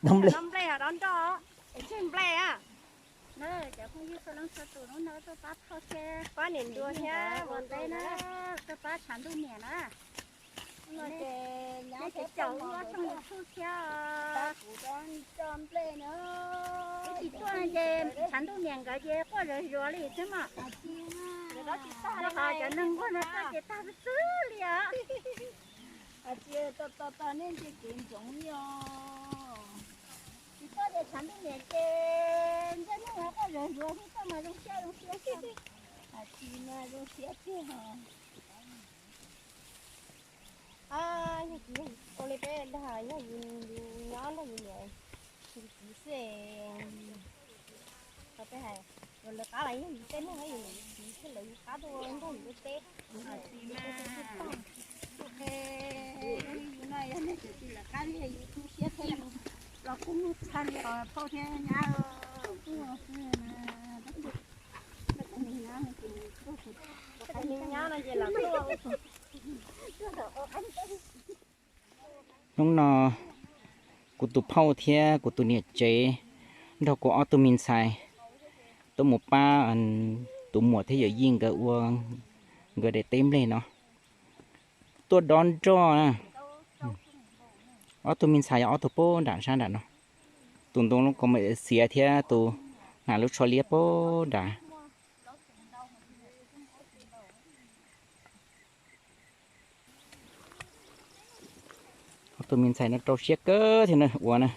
Dob nplej, dob nplej ho dob nroj, tseg nplej a. Na, cov phooj ywg txhua leej txhua tus, hnub no tuaj pab phauj thiab pab niam nruas thiab ua ntej na, tuaj pab tshav ntuj niam na. Nej ces caum lub ob txoog YouTube thiab. Wb tsis tuaj ces tshav ntuj niam nkawd ces quaj zuag zuag li xwb mas. Rau qhov cov neeg nquag no tuaj ces tag xwb li os. Tsis tau tau nej nce kev ntsoov li os. Tsis tuaj ces tshav ntuj niam ces ntsej muag quaj zuag zuag xwb, tuaj mas zoo siab zoo siab. Tsis mas zoo siab tiag os. Yog tsis ua li peb dag, yog yus nyob nrog yus niam yus txiv xwb. Tau peb hais, yus lawv qab los yog yus tej neeg yus niam yus txiv xwb, lawv yus qab tuaj nrog yus ua teb. Yus no yog neeg tsis lawv qab li yus tu siab thiab, los kuj muaj txha li os phauj thiab nyab. Nyab no ces los tuaj. Hnub no kuv tus phauj thiab kuv tus niam tsev nrog kuv ob tug me ntxhais tuaj mus pab tus muam thiab yawm yij nkawd ua nkawd daim teb nplej no. Tuaj dob nroj na. Ob tug me ntxhais yog ob tug pem nram sab nram no. Tus ntoo lub kaus mom xiav thiab tus hnav lub tsho liab pem nram. Ob tug me ntxhais no rau siab kawg thiab na ua na.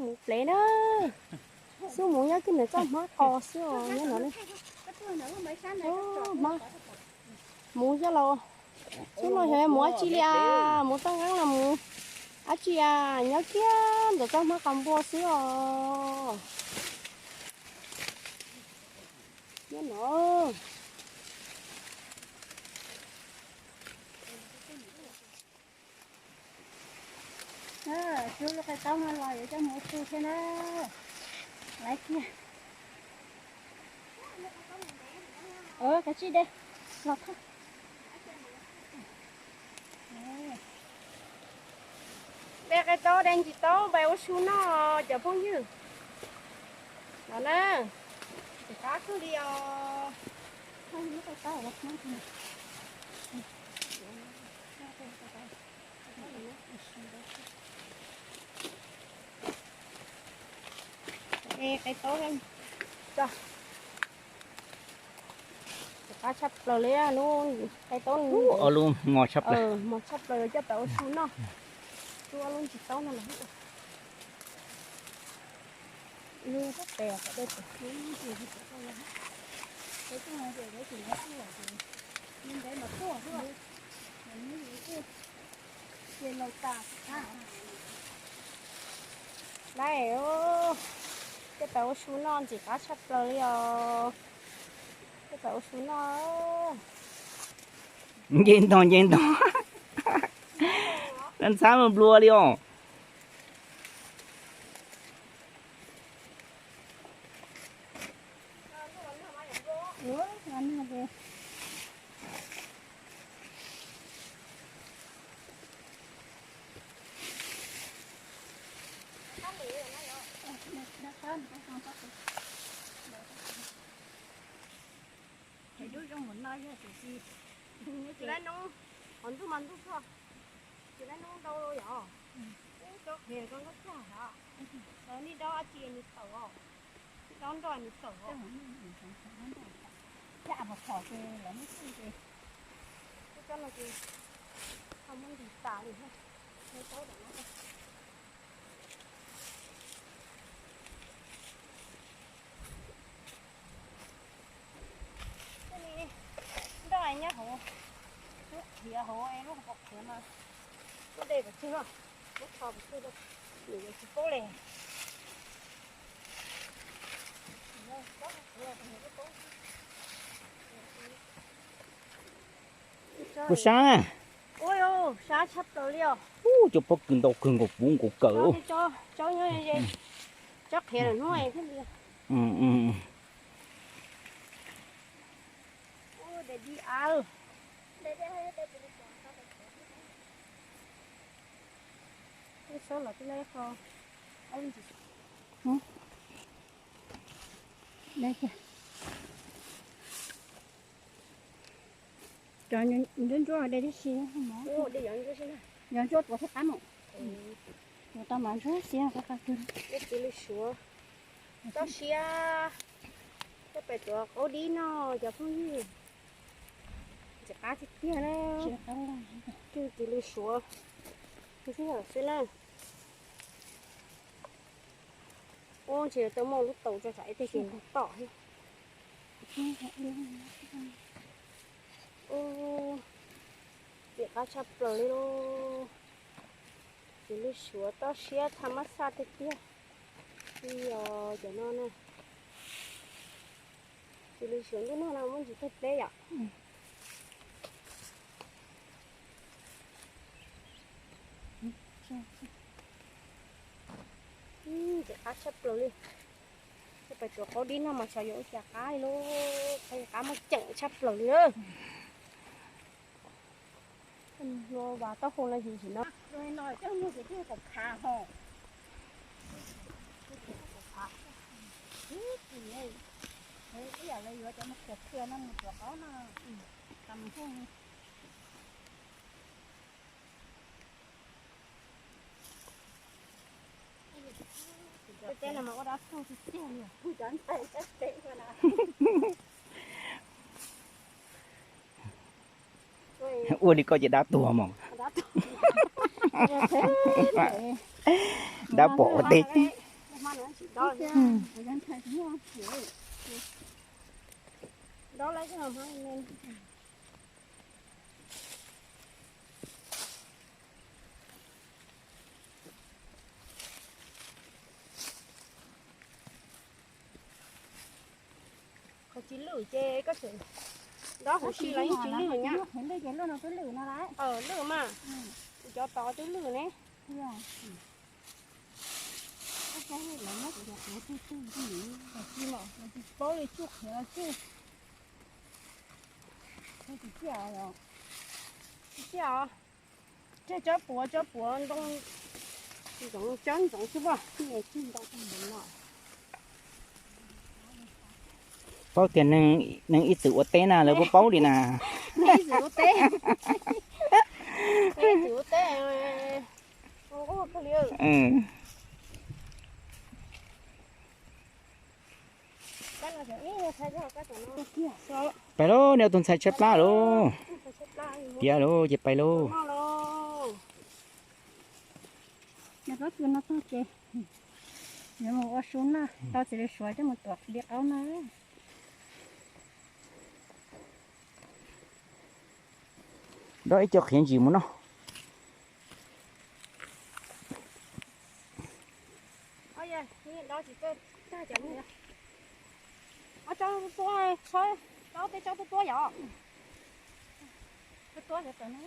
Muv plev na, xub muv nyob kiag ntawm txoj hmab qos xwb os nyob no. Muv coj los, xub no xyov muv dab tsi li as, muv toj nqeeb los muv dab tsi as, nyob kiag ntawm txoj hmab qos npua xwb os. Nyob no. Tsub lub qe taub no los yuav coj mus ua su thiab na. Laiv kiag. Kav tsij de los thauj. De qe taub de ntsis taub pais ua su noj cov phooj ywg. No na, tsis qab kawg li os. Qe taub, qab tshaj plaws li lub qe taub, mos tshaj plaws, mos tshaj plaws yuav coj pais ua su noj. Tsub ob lub ntsis taub no los. Laiv, coj pais ua su noj ntxim qab tshaj plaws li os. Coj pais ua su noj. Nce ntog nce ntog. Ntxhab nplua li os. Thaum ub zoo npaum no yog tiam sis tsis laiv noob, qhov ntuj mas ntuj txog, tsis laiv noob ntau yom. Ub, tau qhias zoo nkauj tag os. Tau nej dob dab tsi nws tawm os, dob nroj nws tawm os. Thiab a pom phom ces lawv muab xwb ces, ub, cov no ces Muab ntis tas li. Nroj nyob hauv, lub qhiav hauv, lub hauv paus qhiav no. Muab de pov tseg, muab tho pov tseg, nws yuav tsis paub li. Kuv sab na. Ua, sab tshaj plaws li os. Ub, cov pob kws ntau kawg nkaus puv nkaus kawg. Tsob qhiav lawm hnub thiab li. Cov ntsuab ntsuab de tib si, yog ntsuab tuav thiaj qab mus. Tuav tau mas ntsuab xiab qab qab kawg. Txiv lws suav, toj siab, coj pem tuav qaub dib noj cov phooj ywg. Ntxim qab tiag tiag na. Txiv lws suav, ntsuab xwb na. Ub, ntshe yuav tau muaj lub taus tso tsam ib teg ces tom. Ub, ntxim qab tshaj plaws li lauj. Txiv lws suav toj siab tha mab xaj tiag tiag. Tsis yog cov no na. Txiv lws suav ntuj nag no muaj ntsis tawg pleb yom. Ntxim qab tshaj plaws li. Pem tuav qaub dib no mas xyov yuav ua cas qab li lauj, qab muaj ceem tshaj plaws li. Ua vas taub hau no yim yim no. Ib yam li yuav cov no qhiav qhiav no mus tuav qaub no. Tej no mas ua dab tuag tiag tiag li. Ua li koj ces dab tuag mas. Dab pom ua teb. Qhov tsis lwj ces koj tseem dob huv si los yeej tsis lwj nyab. Lwj mas, kuv cov tod twb lwj ne. Tsis paub li tsuj qhiav los tsuj. Tsis ciaj os. Tsis ciaj os. Tseg tsob puav, tsob puav ntoo ntxoov, tsob ntxoov xwb pob. Paub tias neeg ib txwm ua teb na lawv puas paub li na. Ib txwm ua teb, ib txwm ua teb. Pais lauj, neb tus ntxhais tshaib plab lauj. Tiav lauj, ces pais lauj. Nws pob kws no tag ces yuav mus ua su na, tau txiv lws suav coj mus tuav dib qaub na. Dob ib co qhiav ntsis mus noj. Tsob tuab, tsob, peb tsob tuab tuab yom. Tuab tuab yom, tawm no.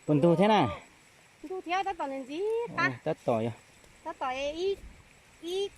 Puas ntug thiab na? Ntug thiab, tab tom ntxim qab. Tab tom, tab tom ib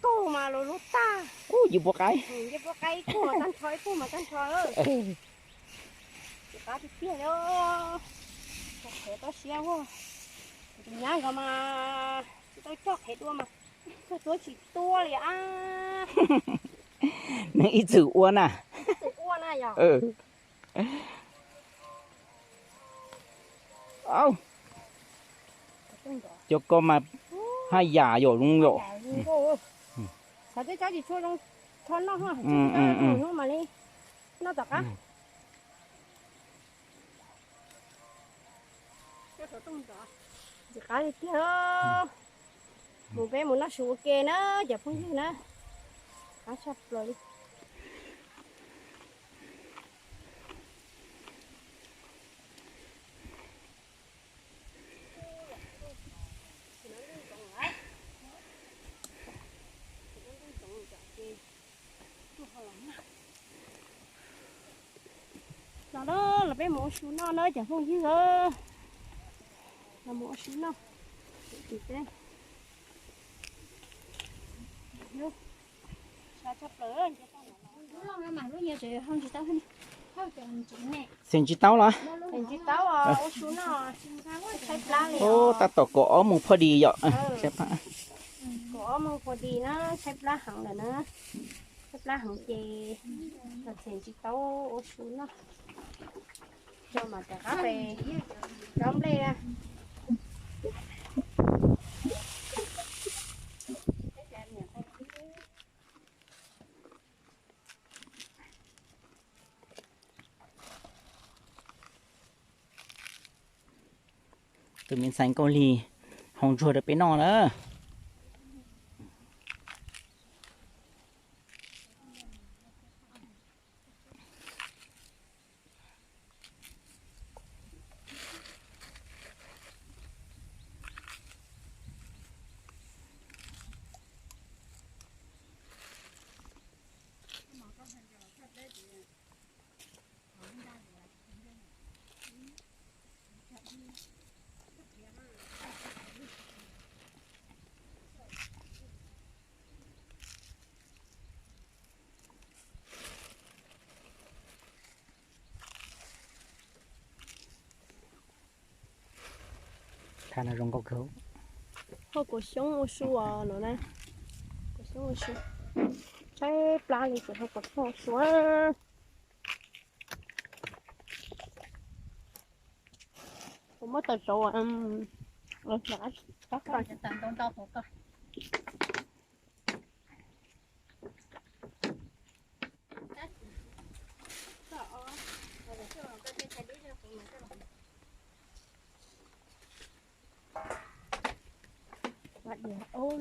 kaug mas luag lub tag. Ub, yus puab qaib. Yus puab qaib, ib kaug mas tag nrho, ib kaug mas tag nrho. Tsis qab tiag tiag li. Qhiav toj siab ua. Tus nyab nkaus mas tsis tau coj qhiav dua mas coj tuab tsis tuab li a. Nws ib txwm ua na. Ib txwm ua na yog. Au. Cov ko mas haj yam yom, zoo yom. Xav twb tsob tsis tshua zoo tho noj, hnub mam li noj tom qab. Ntxim qab li tiag. Mus peb mus noj su ua ke na cov phooj ywg na. Qab tshaj plaws li. Los, los peb mus ua su noj na cov phooj ywg. Los mus ua su noj. Tshaj plaws. Xeem ntsis taub los? Xeem ntsis taub, ua su noj. Tab tom kaum ob moos pho dis yom. Kaum ob moos pho dis na, tshaib plab heev lawm na. Tshaib plab heev ces los xeem ntsis taub ua su noj. Tso mas rov qab pem dob nplej na. Tus me ntxhais Nkauj Lig hau ntsuag rau peb noj na. Thaj no zoo nkauj kawg. Hau kaum xyoob ua su os no na. Kaum xyoob ua su. Tshaib plab li ces hau kaum xyoob ua su. Kuv muab tawm rau qab ko.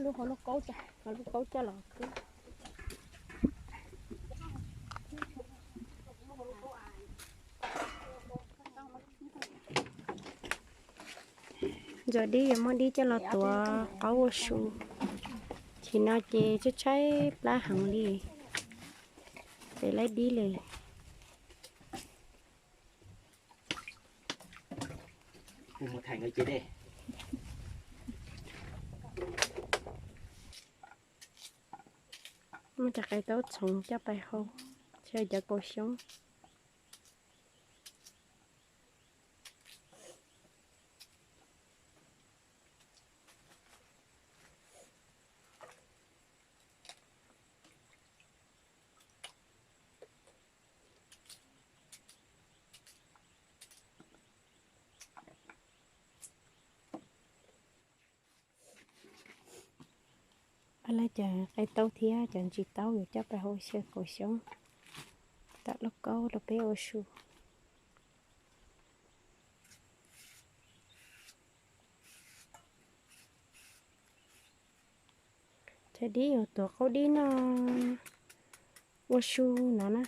Lub hauv lub kaub, lub kaub coj los. Ntxuav dib, yuav muab dib coj los tuav qaub ua su. Chim no ces tshaib tshaib plab heev li, ces laib dib li. Muab cov qe taub txhoov coj pais hau, thiab cov kaus xyoob. Pab lab cov qe taub thiab cov ntsis taub yuav coj pab hau xyaw kaus xyoob tom lauj kaub rau peb ua su. Cov dib yuav tuav qaub dib noj ua su no na.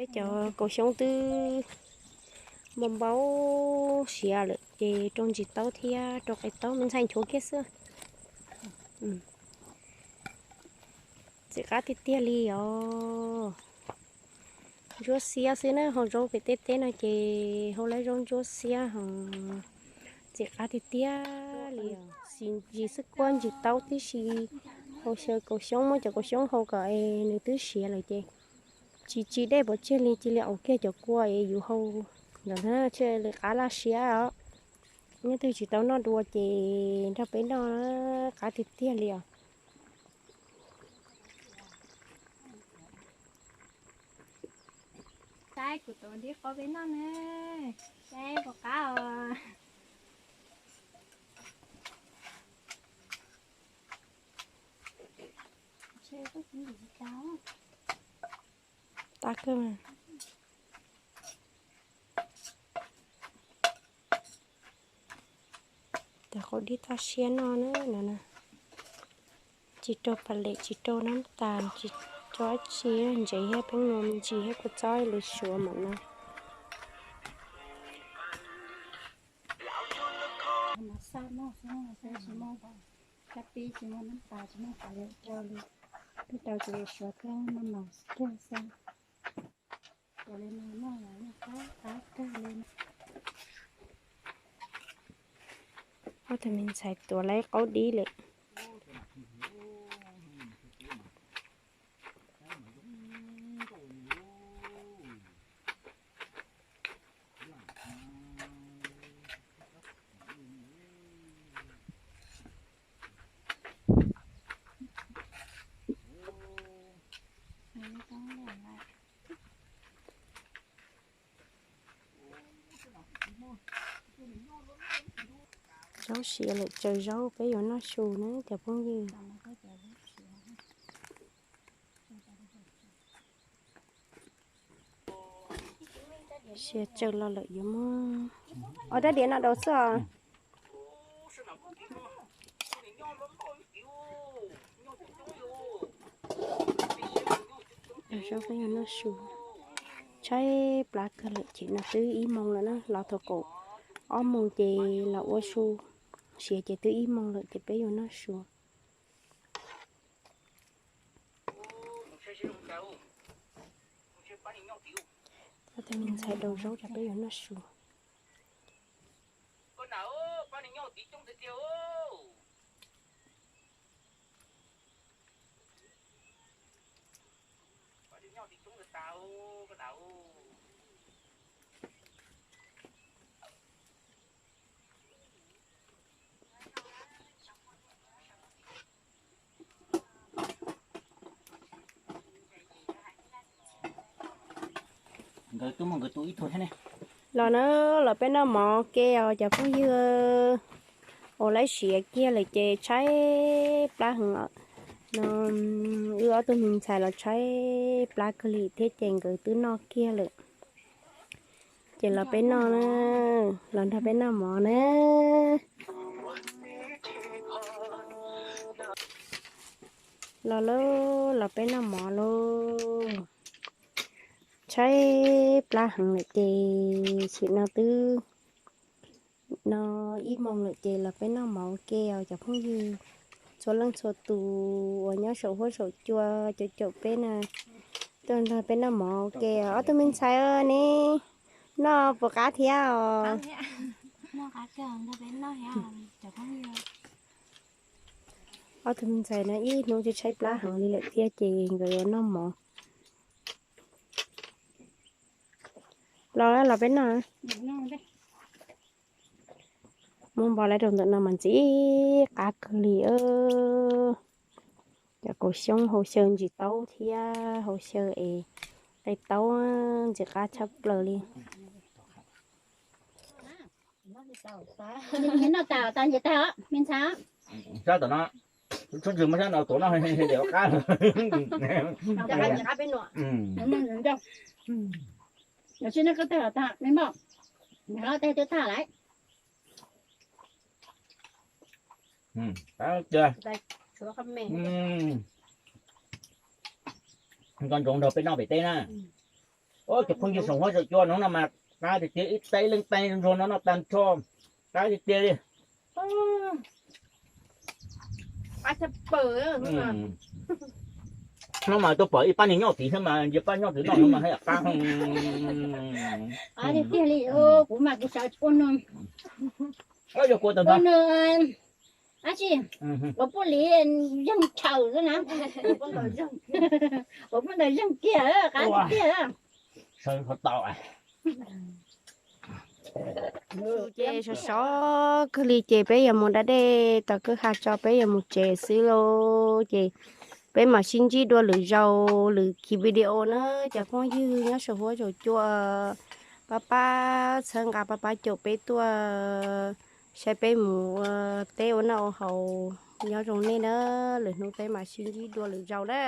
Peb cov kaus xyoob twb npau npau siav lawm ces rau ntsis taub thiab rau qe taub me ntxhais nchuav kiag xwb. Ntxim qab tiag tiag li os. Ntsuab xiab xwb na, hau zaub pem tej teb no ces hau lawv zaub ntsuab xiab ho ntxim qab tiag tiag li. Ntsis xwb kuab ntsis taub tib si, hau xyaw kaus xyoob, muab cov kaus xyoob hau kom es nws twb siav lawm ces tsis tsis dej pov tseg li, cia li aus kiag cov kua es yus hau ntawd na, thiaj li qab laj siab os. Nyob twg tsis tau noj dua ces nrog peb noj na, qab tiag tiag li os. Saib kuv tuav nrib qaub peb noj na, saib puas qab os. Qab kawg mas. Cov qaub dib toj siab noj na no na. Tsis rau pam lem, tsis rau nab tas, tsis rau dab tsi, ntsev thiab poob nua me ntsis thiab kua txob li suav mam no. Cov pib tsis muaj nab tas, tsis muaj pam lem rau li, twb rau cov suav thiab noj mas kiag xwb. Ob tug me ntxhais tuav lawv qaub dib lawm. Zaub siav lawm, tsaws zaub peb yuav noj su na cov phooj ywg. Siav tsaws los lawm yuav muab ob rab diav no rau xwb os. Zaub peb yuav noj su. Tshaib plab kawg lawm ces no twb ib moos lawm na, los thaum kaum ob moos ces los ua su, siav ces twb ib moos lawm ces peb yuav noj su. Ob tug me ntxhais daus zaub rau peb yuav noj su. Nkawd tuaj muaj nkawd tus ib tug thiab ne. Los na, los peb noj mov ke os cov phooj ywg. Ua lawv siav kiag lawm ces tshaib plab heev os. No, wb ob tug me ntxhais los tshaib plab kawg li thiab ces nkawd twb noj kiag lawm. Ces los peb noj na, los nrog peb noj mov na. Los lauj, los peb noj mov lauj. Tshaib plab heev lawm ces sim no twb no ib moos lawm ces los peb noj mov ua ke os cov phooj ywg. Txhua leej txhua tus uas nyob saum huab saum cua caum caum peb na, tuaj nrog peb noj mov ua ke. Ob tug me ntxhais ne, noj puas qab thiab os? Ob tug me ntxhais no ib hnub twb tshaib plab heev li lawm thiab ces nkawd yuav noj mov. Los, los peb noj. Muab npo lawv rau ntawm no mas ntxim qab kawg li. Cov kaus xyoob hau xyaw ntsis taub thiab hau xyaw es qe taub, ntxim qab tshaj plaws li. Noj tas tas nce tag os me ntxhais. Sab tom no, tshoob tswg muab sab no tuav noj, qab. Los sib noj koj tag los tag me npoj, nws los tag twb tag lawm. Nco ntsoov nrog peb noj pem teb na. Cov phooj ywg saum huab saum cua no no mas qab tiag tiag, ib teg ib leeg teg ntsuag no noj tag nrho, qab tiag tiag li. Hnub mas tuaj pom ib pab niag nyob tid xwb mas, ib pab nyob tid noj no mas haj yam qab. Tiag li, kuv mas kuv sawv ua no, yog kua tau ua no, ab tsi, kuv pub li zeeg chaws xwb na, kuv pub ntawd zeeg kiag, qab tiag. Sawv tau. Ces sov sov kawg li ces peb yuav mus da dej tom kwj ha tso peb yuav mus tsev xwb lauj. Ces peb mam sib ntsib dua lwm zaus lwm kiv video na cov phooj ywg nyob saum huab saum cua. Pab pab txhawb nqa pab pab caum peb tuaj saib peb mus ua teb ua noj ua haus. Nyob zoo nej na, lwm hnub peb mam sib ntsib dua lwm zaus na.